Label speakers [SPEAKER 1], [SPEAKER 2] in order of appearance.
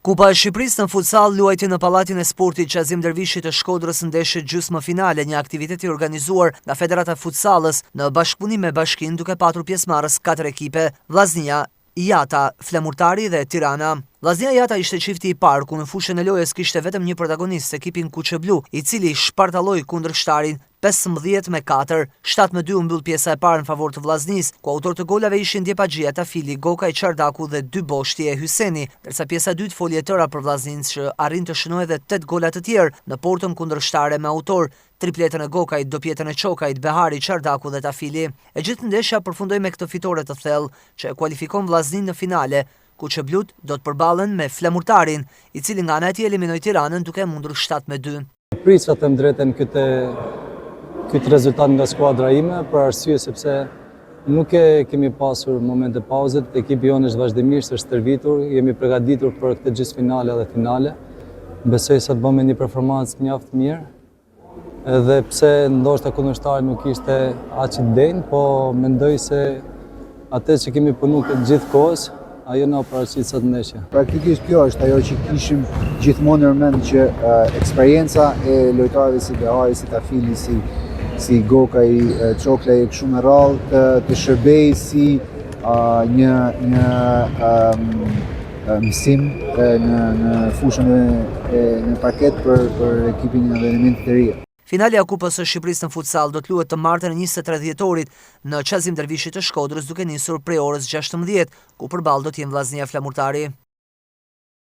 [SPEAKER 1] Kupa e Shqipërisë në futsall luajti në Pallatin e Sportit Qazim Dervishi të Shkodrës ndeshjet gjysmëfinale, një aktivitet i organizuar nga Federata e Futsallës në bashkëpunim me bashkinë duke patur pjesëmarrës katër ekipe, Vllaznia, Jata, Flamurtari dhe Tirana. Vllaznia Jata ishte çifti i parë ku në fushën e lojës kishte vetëm një protagonist, ekipin kuqeblu, i cili shpartalloi kundërshtarin 15-4. 7-2 u mbyll pjesa e parë në favor të Vllaznisë, ku autor të golave ishin Djepaxhia, Tafili, Gokaj, Çardaku dhe dy Boshti e Hyseni, ndërsa pjesa e dytë foli e tëra për Vllazninë që arrin të shënojë edhe 8 gola të tjerë në portën kundërshtare me autor tripletën e Gokajt, dopjetën e Çokajt, Behari, Çardaku dhe Tafili. E gjithë ndeshja përfundoi me këtë fitore të thellë, që e kualifikon Vllazninë në finale, kuqeblut do të përballen me Flamurtarin, i cili nga ana e tij eliminoi Tiranën duke mundur 7-2.
[SPEAKER 2] Prisja të them drejtën këtë këtë rezultat nga skuadra ime, për arsye sepse nuk e kemi pasur momente pauzet, ekipi jonë është vazhdimisht është stërvitur, jemi përgatitur për këtë gjysmëfinale dhe finale. Besoj se të bëmë një performancë mjaft mirë, edhe pse ndoshta kundërshtari nuk ishte aq i denjë, po mendoj se atë që kemi punu këtë gjithë kohës, ajo na u paraqit sot ndeshja.
[SPEAKER 3] Praktikisht kjo është ajo që kishim gjithmonë në mend që uh, eksperienca e lojtarëve si Behari, si Tafili, si si Gokaj, Çoklaj e kështu me radhë të, të shërbej si uh, një një um, mësim në në fushën e, e në parket për për ekipin e elementit të ri.
[SPEAKER 1] Finalja e Kupës së Shqipërisë në futsall do të luhet të martën e 23 dhjetorit në Qazim Dervishi të Shkodrës duke nisur prej orës 16, ku përballë do të jenë Vllaznia Flamurtari.